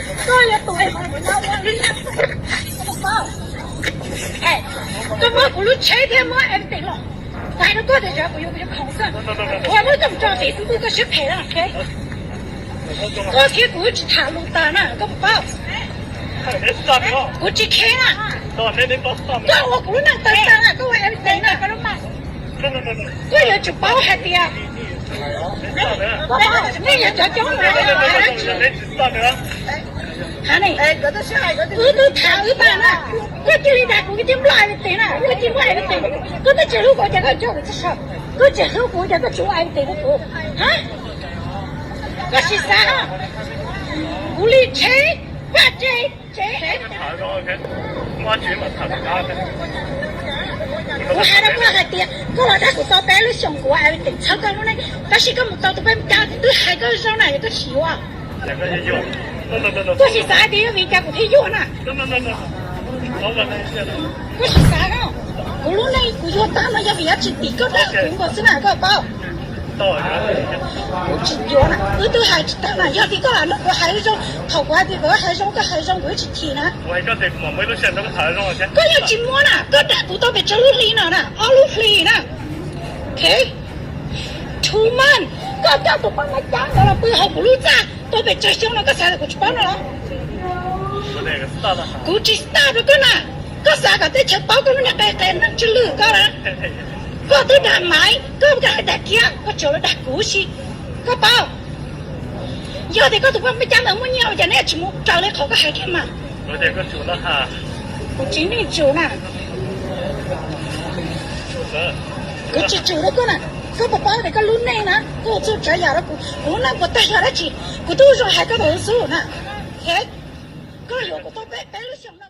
Koj yuav tus, koj muab kuv lub tsheb thiab muab everything los, kuv hais rau koj tias kuv yuav kuv yuav khoom xwb. Kuv muab koj mus tso tim xub ntuj koj siab phem na. Koj thiab kuv tsis tham lus tas na, koj puas paub? Kuv tsis khe na. Koj ua kuv lub neej tawg tag na, koj ua everything na. Koj yuav tsum paub hais tias nej yog cov coob na. Wb twb tham wb tag na, koj cia li dag kuv, koj cia li muab everything na, koj cia li muab everything. Koj twb tsis hlub kuv ces koj coj kuv txog saud, koj tsis hlub kuv ces koj tsis ua everything rau kuv. Koj sim xav, kuv li tsheb, vaj tse, tsev. Kuv hais rau koj hais tias koj los dag kuv tau peb lub xyoos kuv ua everything txhawb koj lub neej, tab sis koj mus tau tus peb cab twb hais koj zoo na, yog koj tsis yuav. Koj sim xav tias yog vim cas kuv thiaj yuav na. Koj sim xav no, kuv lub neej kuv yuav tag no yog vim yog tsis tim koj dag kuv nkaus xwb na, koj paub. Kuv tsis yuav na, wb twb hais tsis tag na, yog tias koj lam nrog kuv hais zoo, thaum kuv hais tias kuv hais zoo koj hais zoo kuv twb tsis chim na. Koj yeej tsis muab na, koj dag kuv tau pes tsawg lub hli no na, ob lub hli na. Ok, two months, koj coj tus poj niam cab ntawd los pw hauv kuv lub txaj tau pes tsawg xyoo no, koj xav tias kuv tsis paub no los? Kuv tsis stop rau koj na, koj xav kom teb chaws paub koj lub niag qe qe neeg tsw lwj koj na. Koj twb dag Maiv, koj hais dag kiag, koj tsuas los dag kuv xwb, koj paub. Yog tias koj tus poj niam cab ntawd muaj nyiaj ua cas neb tsis mus raws li qhov koj hais kiag mas? Kuv tsis nej tsum na, kuv tsis tsum rau koj na. Koj puas paub tias koj lub neej na, koj ua txhua tsav yam rau kuv, kuv lub neej puas tag yog dab tsi? Kuv twb zoo hais koj thaum xub na. Koj yuav kuv tau peb peb lub xyoos no.